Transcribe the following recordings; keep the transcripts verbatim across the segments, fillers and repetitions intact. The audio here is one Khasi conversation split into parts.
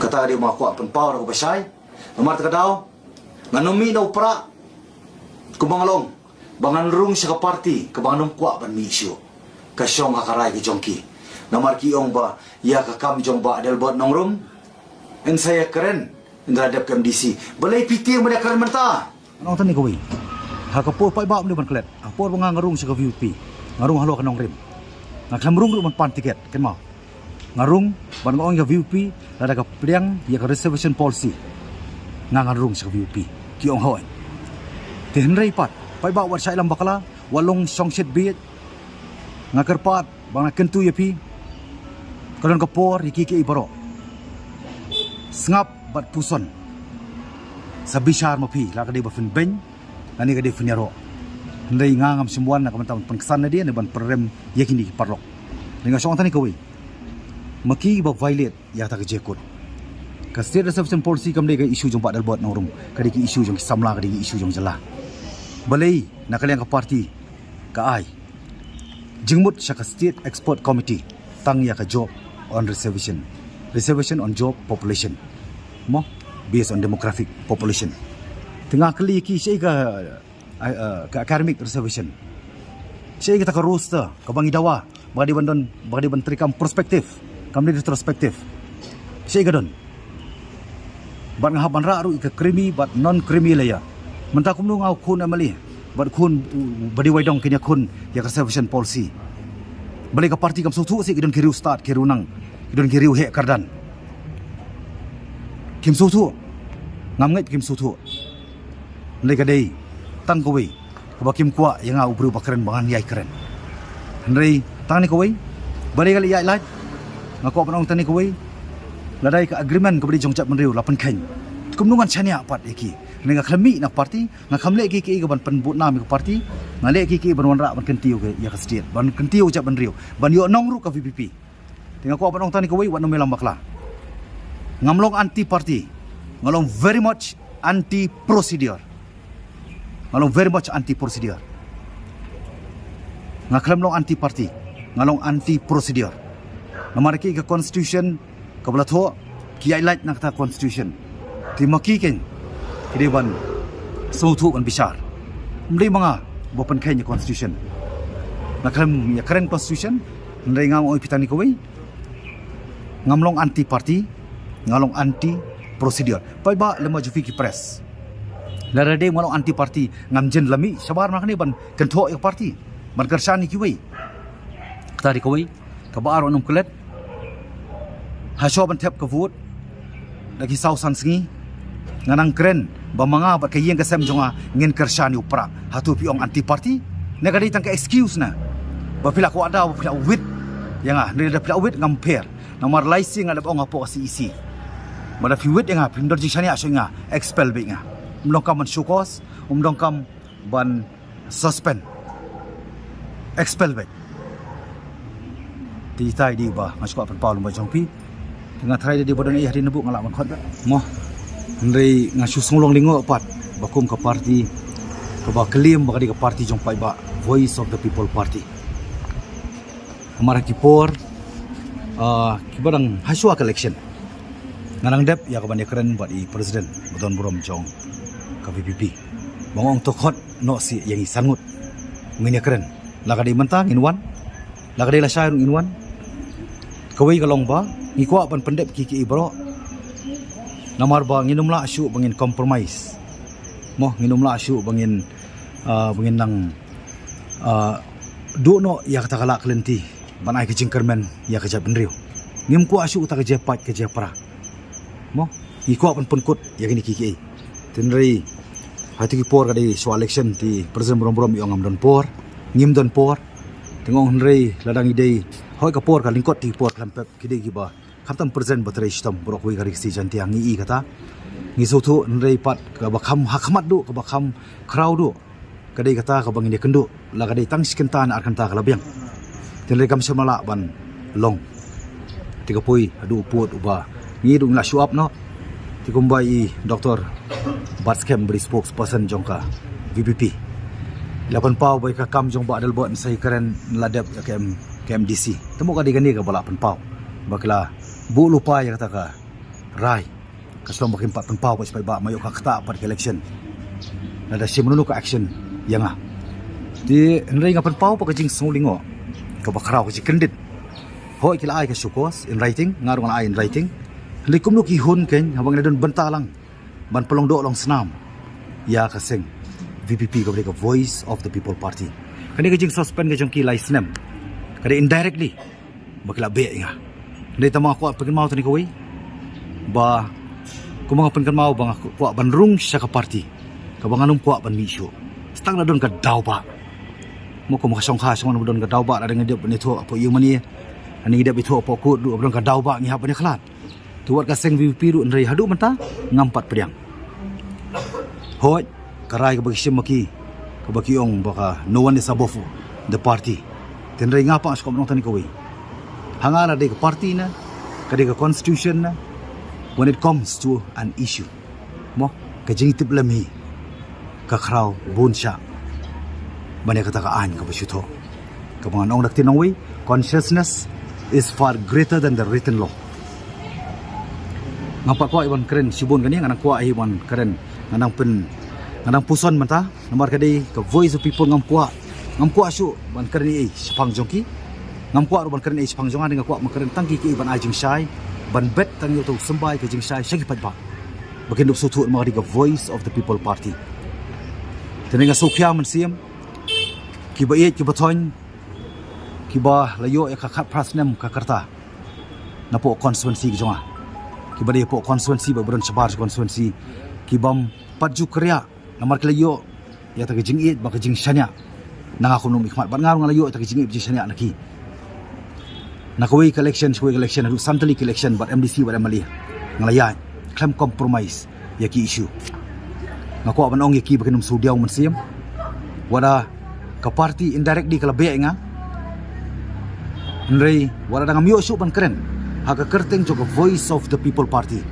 Kata ka dei ba nga kwah pynpaw da kaba shai. Namar kata ka daw ngan ym mih na u prah kumba nga long ba ngan rung sha ka party kaba ngan ym kwah ban mih shuh. Ka shong ha ka rai ka jong ki. Namar ki ong ba ïa ka kam jong Bah Adelbert Nongrum yn sa ïakren ynda la dep ka M D C. Balei phi tieng ban ïakren mynta? Ngan ong tang ïa kawei. Ha ka por paidbah ym dei ban klet. Ha ka por ba nga nga rung sha ka V P P, nga rung halor ka Nongrim, nga khlem rung ruh ban pan tiket, kynmaw. Nga rung ban nga ong ïa ka V P P lada ka pdiang ïa ka reservation policy, nga ngan rung sha ka V P P. Ki ong hooid. Te hynrei pat paidbah wat shah lam bakla, wat long shongshit bieit. Nga kyrpad ba nga kyntu ïa phi, ka don ka por ïa ki kiei baroh. Sngap bad puson. Sa bishar ma phi, la ka dei ba phin beiñ lane ka dei phin ïaroh. Hynrei nga ngam shym wan na ka bynta ban pynksan nadien ne ban pynrem ïa kine ki paralok. Hynrei nga shong tang ïa kawei, ma ki ba violate ïa kata ka jingkut. Ka State Reservation Policy kam dei ka issue jong Bah Adelbert Nongrum, ka dei ka issue jong ki samla, ka dei ka issue jong jylla. Balei na ka liang ka party ka ai jingmut sha ka State Expert Committee tang ïa ka job on reservation, reservation on job population, mo, based on demographic population? Te nga kylli ki, shaei ka, ah, ah, ka academic reservation? Shaei kata ka roster kaba ngi dawa ba ka dei ban don, ba ka dei ban treikam prospective, kam dei retrospective? Shaei ka don? Bad nga hap ban rah ruh ïa ka creamy bad non creamy layer. Mynta kumno nga u khun M L A bad khun, uh, ba dei wai dong kin ïakhun ïa ka reservation policy? Balei ka party kam sngewthuh seh ki don ki riewstad, ki riewnang, ki don ki riewheh kyrdan? Kim sngewthuh? Ngam ngeit kim sngewthuh. Hynrei ka dei tang kawei kaba kim kwah ïa nga u briew ba kren ba ngan ïai kren. Hynrei tang kane kawei, balei ka leh ïaid lait? Nga kwah ban ong tang kane kawei, lada ïa ka agreement kaba dei jong jaitbynriew la pynkheiñ, kumno ngan shaniah pat ïa ki? Hynrei nga khlem mih na ka party, nga khlem leh kiei kiei ka ban pynbud nam ïa ka party. Nga leh kiei kiei ban wanrah ban kyntiew ïa ka state, ban kyntiew jaitbynriew, ban ïoh nong ruh ka V P P. Te nga kwah ban ong tang kane kawei, wat nym ïalam bakla. Ngam long anti party, nga long very much anti procedure. Nga long very much anti procedure. Nga khlem long anti party, nga long anti procedure. Namar ki ka constitution kaba la thoh, ki ïaid lait na kata constitution. Te ma ki keiñ ki dei ban sngewthuh ban bishar. Ym dei ma nga ba pynkheiñ ïa constitution. Nga khlem ïakren constitution. Hynrei nga ong ïa phi tang kane kawei, ngam long anti party, nga long anti procedure. Paidbah lem ma jong phi ki press, lada dei nga long anti party, ngam jin la mih shabar na kane ban kynthoh ïa ka party, ban kyrshan ïa kiwei. Kata dei kawei. Kaba ar, wat nym klet. Hashuwa ban thep ka vote da ki saw san sngi, nga nang kren ba ma nga bad ka ïing ka sem jong nga ngin kyrshan ïa u prah. Hato phi ong anti party? Ne ka dei tang ka excuse na ba phi la kwah da ba phi la wit ïa nga? Ne da phi la wit ngam pher. Namar lai sien nga la ong hapoh ka C E C ba da phi wit ïa nga, phim don jingshaniah shuh ïa nga, expel beit nga. Ym donkam ban show cause, ym donkam ban suspend, expel beit. Te ita i dei ba nga shu kwah pynpaw lem ba jong phi. Te nga tharai da dei ba don ei hadien na buk nga lah ban khot beit, mo. Hynrei nga shu sngewlong lyngngoh pat ba kum ka party kaba claim ba ka dei ka party jong paidbah, Voice of the People Party, namar ha ki por, ah, kiba dang hashuwa ka election, nga nang dep ïa ka ban ïakren bad i president ba don burom jong ka V P P ba nga ong to khot noh sih ïa ngi san ngut, ngin ïakren. La ka dei mynta ngin wan, la ka dei lashai ruh ngin wan. Kawei ka long ba ngi kwah ban pyndep kiei kiei baroh, namar ba ngin ym lah shuh ba ngin compromise, mo. Ngin ym lah shuh ba ngin, ah, ba ngin nang, ah, duh noh ïa kata ka lah ka lynti ban ai ka jingkyrmen ïa ka jaitbynriew. Ngim kwah shuh kata ka jia pait ka jia pra, mo. Ngi kwah ban pynkut ïa kine kiei kiei. Hynrei ha kito ki por ka dei shuwa election, te president burom burom i ong ngam don por, ngim don por. Te nga ong hynrei lada ngi dei, hooid ka por ka lyngkot, te ki por khlem pep ki dei kiba khamtam president ba trei shitom baroh kawei ka Ri Khasi Jaiñtia, ngi i kata. Ngi sngewthuh, hynrei pat kaba kham ha khmat duh, kaba kham khraw duh, ka dei kata kaba ngin ïakynduh la ka dei tang shi kynta ne ar kynta ka la biang. Te hynrei kam shym la lah ban long. Te ka poi haduh u pud uba ngi duh ngi la shu ap noh. Te kumba i Doctor Batskhem ba dei spokesperson jong ka V P P, i la pynpaw ba ïa ka kam jong Bah Adelbert yn sa ïakren, la dep ïa ka M-, ka M D C. Te mo ka dei kane kaba la pynpaw ba ki la buh lypa ïa kata ka rai. Ka shlong ba kim pat pynpaw pat shi paidbah, ma ïoh ka ktah pat ka election. Lada shim ruh ka action ïa nga. Te hynrei nga pynpaw pat ka jingsngewlyngngoh kaba khraw, ka jingkyndit. Hooid, ki la ai ka show cause in writing, nga ruh nga la ai in writing. Hynrei kumno ki hun kein, haba ngi la don bynta lang ban pynlong doh long snam ïa ka seng VPP, kaba dei ka Voice of the People Party. Kane ka jingsuspend ka jong ki lai snem ka dei indirectly ba ki la beh ïa nga. Dei tang ba nga kwah pynkynmaw tang ïa kawei, ba kumba nga pynkynmaw ba nga kwah ban rung sha ka party kaba ngan ym kwah ban mih shuh. Tang la don ka daw ba, mo, kumba ka shongkha shongkha ba don ka daw ba, la dang ngi dep ban ïathuh hapoh ïingmane, ngi dep ïathuh hapoh court ruh ba don ka daw ba ngi hap ban ïakhlad. Te wat ka seng VPP ruh, hynrei haduh mynta ngam pat pdiang. Hooid, ka rai kaba ki shim ma ki, kaba ki ong ba ka no one is above the party. Te hynrei nga pat nga sngewkwah ban ong tang ïa kawei. Ha nga, la dei ka party ne, ka dei ka constitution ne, when it comes to an issue, mo, ka jingtip lem hi ka khraw bun shah ban ïa kata ka aiñ kaba shu thoh. Kaba ngan ong da ka ktien nongwei, consciousness is far greater than the written law. Ngam pat kwah ban kren shibun kane, nga dang kwah hi ban kren, nga dang pyn, nga dang puson mynta. Namar ka dei ka Voice of People, ngam kwah, ngam kwah shuh ban kren ei ei shaphang jong ki. Ngam kwah ruh ban kren ei ei shaphang jong nga, nga kwah ban kren tang ki ki ban ai jingshai, ban bet tang ïa uto u symbai ka jingshai sha ki paidbah ba kin dup sngewthuh, namar ka dei ka Voice of the People Party. Te nga sngewkhia mynsiem, kiba ïeit kiba thoiñ, kiba la ïoh ïa ka khatphra snem ka rta napoh constituency ka jong nga, kiba dei hapoh constituency bad ba don shabar constituency, kibym pat ju kyrïah namar ki la ïoh ïa kata ka jingïeit bad ka jingshaniah na nga kum u nongmihkhmat, bad nga ruh nga la ïoh ïa kata ka jingïeit bad jingshaniah na ki. Na kawei ka election sha kawei ka election, haduh san tylli ki election bad MDC bad MLA, nga la ïaid khlem compromise ïa ki issue. Nga kwah ban ong ïa ki ba kin ym shu diaw mynsiem. Wat la ka party indirectly ka la beh ïa nga, hynrei wat la dang ngam ïoh shuh ban kren ha ka kyrteng jong ka Voice of the People Party,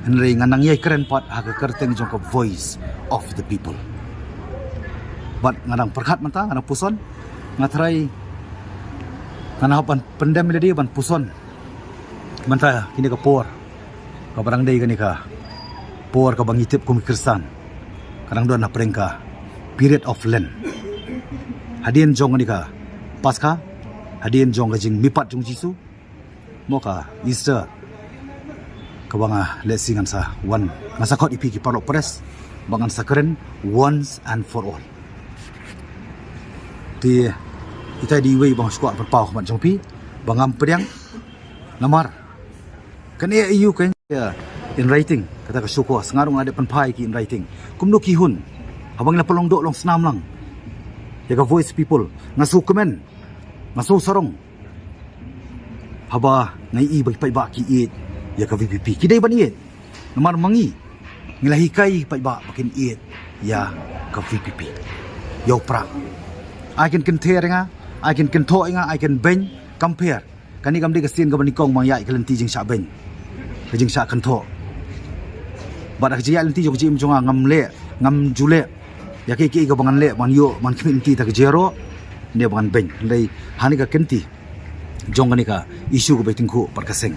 hynrei nga nang ïai kren pat ha ka kyrteng jong ka Voice of the People. Bad nga dang pyrkhat mynta, nga dang puson, nga tharai nga nang hap ban pyndem ïa lade ban puson mynta kine ka por kaba dang dei kane ka por kaba ngi tip kum ki Khristan ka dang don hapdeng ka period of Lent. Hadien jong kane ka Paskha, hadien jong ka jingmihpat jong u Jisu, mo, ka Easter, kaba nga leh shi ngan sa wan, ngan sa khot ïa phi ki paralok press ba ngan sa kren once and for all. Te ita i dei iwei ba nga shu kwah pynpaw ha khmat jong phi ba ngam pdiang. Namar kane ïa u kein in writing, kata ka show cause, nga ruh nga la dep pynphai ki in writing. Kumno ki hun, haba ngi la pynlong doh long snam lang ïa ka Voice People, nga shu kmen, nga shu sarong, haba nga ïohi ba ki paidbah ki ïeit ïa ka VPP, ki dei ban ïeit. Namar ma ngi, ngi la hikai paidbah ba kin ïeit ïa ka VPP. Ïa u prah, ai kin kynther ïa nga, ai kin kynthoh ïa nga, ai kin beiñ, compare. Kane kam dei ka sien kaba nyngkong ba nga ïaid ka lynti jingshah beiñ, ka jingshah kynthoh. Bad ha ka jingïaid lynti jong ka jingim jong nga, ngam leh, ngam ju leh ïa kiei kiei kaba ngan leh ban ïoh ban khmih lynti, ta ka jingïaroh ne ba ngan beiñ. Hynrei ha kane ka kynti jong kane ka issue kaba tyngkhuh bad ka seng,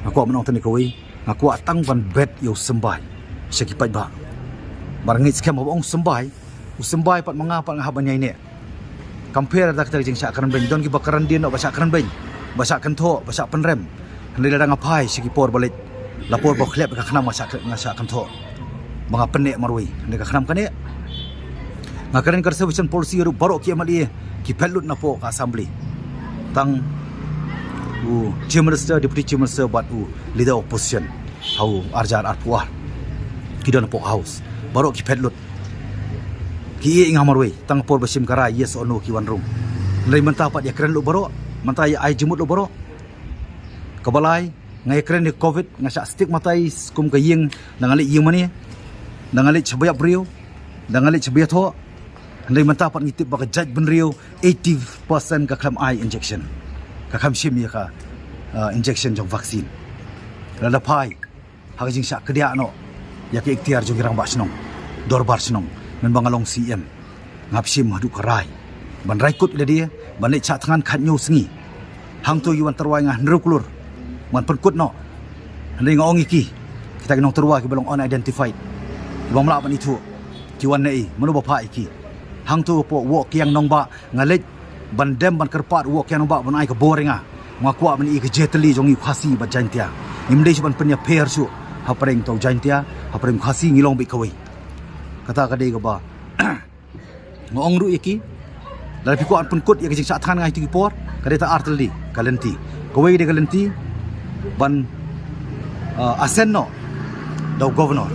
nga kwah ban ong tang ïa kawei, nga kwah tang ban bet ïa u symbai sha ki paidbah. Bad nga ngeit skhem haba ong symbai, u symbai pat ma nga pat nga hap ban ïaineh. Compare da kata ka jingshah kren beiñ, don kiba kren dien noh ba shah kren beiñ, ba shah kynthoh, ba shah pynrem. Hynrei lada nga phai sha ki por ba leit, la por ba khlep ka khnam nga shah, nga shah kynthoh ba nga pynneh marwei, hynrei ka khnam ka neh. Nga kren ka reservation policy ruh, baroh ki MLA ki phet lut napoh ka assembly, tang u Chief Minister, Deputy Chief Minister bad u Leader Opposition ha u arhajar arphew ar, ki don hapoh House, baroh ki phet lut. Ki ïeh ïa nga marwei tang por ba shim ka rai yes or no ki wan rung. Hynrei mynta pat ïakren lut baroh, mynta ïa ai jingmut lut baroh. Kaba lai, nga ïakren ïa ka Covid, nga shah stigmatize kum ka ïing, da nga leit ïingmane, da nga leit sha ba ïap briew, da nga leit sha ba ïathoh. Hynrei mynta pat ngi tip ba ka jaitbynriew eighty percent ka khlem ai injection, ka khlem shim ïa ka, uh, injection jong vaccine. Lada phai ha ka jingshah kdiah noh ïa ka iktiar jong ki rangbah shnong, dorbar shnong, mynba nga long CEM, nga hap shim haduh ka rai ban rai kut ïa lade, ban leit shah thngan khathynñiew sngi. Hangto ïa wan tyrwa ïa nga hynriew klur ban pynkut noh. Hynrei nga ong ïa ki, kita ki nongtyrwa kiba long unidentified, ki bym lah ban ithuh, ki wan naei, mano ba phah ïa ki? Hangto hapoh Woh Kiang Nongbah nga leit ban dem ban kyrpad Woh Kiang Nongbah ban ai ka bor ïa nga. Nga kwah ban ïohi ka jingïatylli jong ngi u Khasi bad Jaintia. Ngim dei shuh ban pynïapher shuh hapdeng uta u Jaintia, hapdeng u Khasi ngi long beit kawei. Kata ka dei kaba nga ong ruh ïa ki, lada phi kwah ban pynkut ïa ka jingshah thngan nga ha kito ki por, ka dei tang ar tylli ka lynti. Kawei ka dei ka lynti ban, ah, assent noh da u governor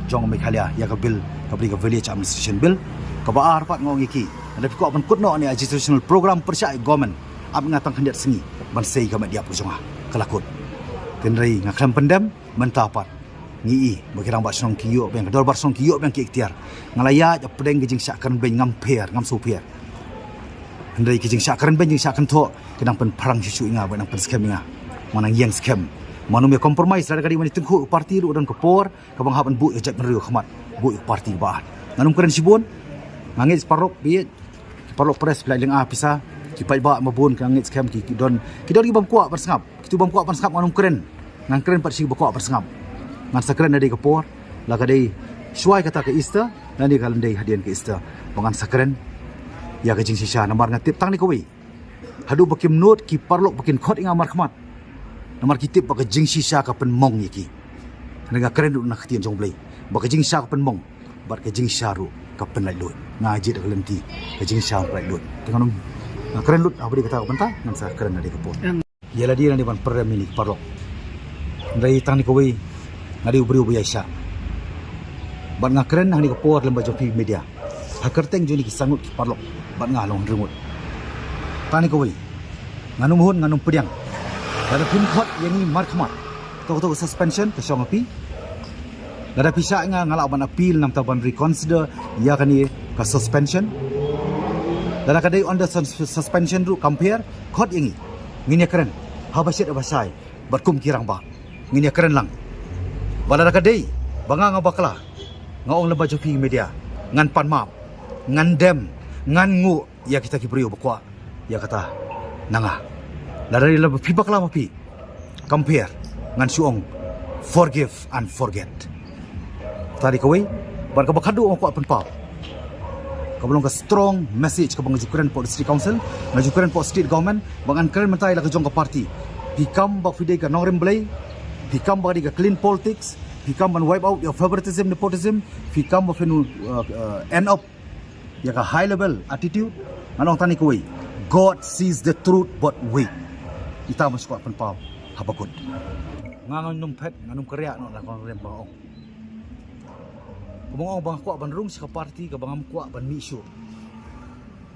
jong Meghalaya ïa ka bill kaba dei ka Village Administration Bill. Kaba ar pat nga ong ïa ki, lada phi kwah ban kut noh ïa ka agitation program pyrshah ïa ka government, ap nga tang khyndiat sngi ban sei ka met ïap ka jong nga, ka la kut. Hynrei nga khlem pyndem, mynta pat ngi i ba ki rangbah shnong ki ïoh biang, ka dorbar shnong ki ïoh biang ki ikhtiar. Nga la ïaid hapdeng ka jingshah kren beiñ, ngam pher, ngam sngewpher. Hynrei ka jingshah kren beiñ, jingshah kynthoh, ka dang pynphrang shuh shuh ïa nga, ba dang pynskhem ïa nga. Nga nang ïeng skhem. Mano me compromise, lada ka dei ban ïatyngkhuh party ruh, don ka por kaba nga hap ban buh ïa ka jaitbynriew ha khmat, buh ïa ka party ba ar. Ngan ym kren shibun. Nga ngeit paralok, bad ki paralok press, phi la lyngngoh pisa, ki paidbah ma bun, nga ngeit skhem ki, ki don, ki don ki bym kwah ban sngap. Kito bym kwah ban sngap ngan ym kren. Ngan kren pat sha kiba kwah ban sngap. Ngan sa kren ha kane ka por, la ka dei shuwa ïa kata ka Easter, lane ka lynti hadien ka Easter, ba ngan sa kren ïa ka jingshisha. Namar nga tip tang kane kawei, haduh ba kim nud ki paralok ba kin khot ïa nga markhmat, namar ki tip ba ka jingshisha ka pynmong ïa ki. Nga kren ruh na ka ktien jong U Blei ba ka jingshisha ka pynmong, bad ka jingshisha ruh ka pynlait luid. Nga jied ha ka lynti ka jingshisha ka pynlait luid. Te ngan ym, nga kren lut ha kaba dei kata ka bynta, ngan sa kren ha kane ka por. Ïa lade lane ban pyrem ïa ki paralok. Hynrei tang kane kawei, nga dei u briew ba ïaishah. Bad nga kren ha kane ka por lem bad jong phi media, ha kyrteng jong kine ki san ngut ki paralok, bad nga long hynriew ngut. Tang kane kawei, ngan ym hun, ngan ym pdiang. Lada phim khot ïa ngi markhmat, to, to ka suspension ka shong ha phi. Lada phi shah ïa nga, nga lah ban appeal namar ban reconsider ïa kane ka suspension. Lada ka dei under sus-, suspension ruh, compare, khot ïa ngi. Ngin ïa kren haba shit haba shai bad kum ki rangbah, ngin ïa kren lang. Bad lada ka dei ba nga nga bakla, nga ong lem bad jong phi media, ngan pan map, ngan dem, ngan nguh ïa kita ki briew ba kwah ïa kata na nga. Lada dei lem phi bakla ma phi, compare, ngan shu ong forgive and forget. Tang kawei, bad kaba khatduh nga kwah pynpaw, kaba long ka strong message kaba nga ju kren hapoh District Council, nga ju kren hapoh State Government, ba ngan kren mynta ïa la ka jong ka party. Phi kam ba phi dei ka nongrim Blei, phi kam ba dei ka clean politics, phi kam ban wipe out your favoritism, nepotism, phi kam ba phin, uh, uh, end up ïa ka high level attitude. Ngan ong tang kawei, God sees the truth but wait. Ita ma shu kwah pynpaw haba kut. Nga ngan ym phet, ngan ym kyrïah noh na ka nongrim ba ong. Kaba nga ong ba nga kwah ban rung sha ka party kaba ngam kwah ban mih shuh.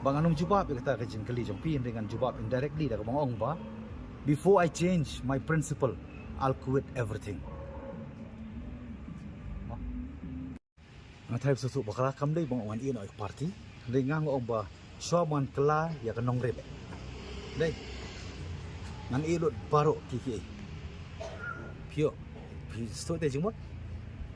Ba ngan ym jubab ïa kata ka jingkylli jong phi, hynrei ngan jubab indirectly da kaba nga ong ba, before I change my principle, I'll quit everything. Nga thait sa suk bakla, kam dei ba nga wan ïeh noh ïa ka party. Dei nga nga ong ba shuwa ba ngan kylla ïa ka nongrim, dei ngan ïeh lut baroh kiei kiei. Phi ïoh, phi sngewthuh te jingmut.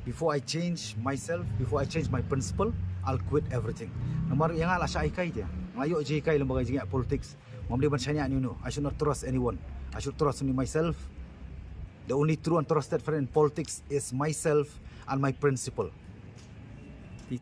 Before I change myself, before I change my principle, I'll quit everything. Namar ïa nga la shah hikai te. Nga ïoh jinghikai lem bad ka jingïa politics. Ngam dei ban shaniah ïa uno uno. I should not trust anyone. I should trust only myself. The only true and trusted friend in politics is myself and my principle.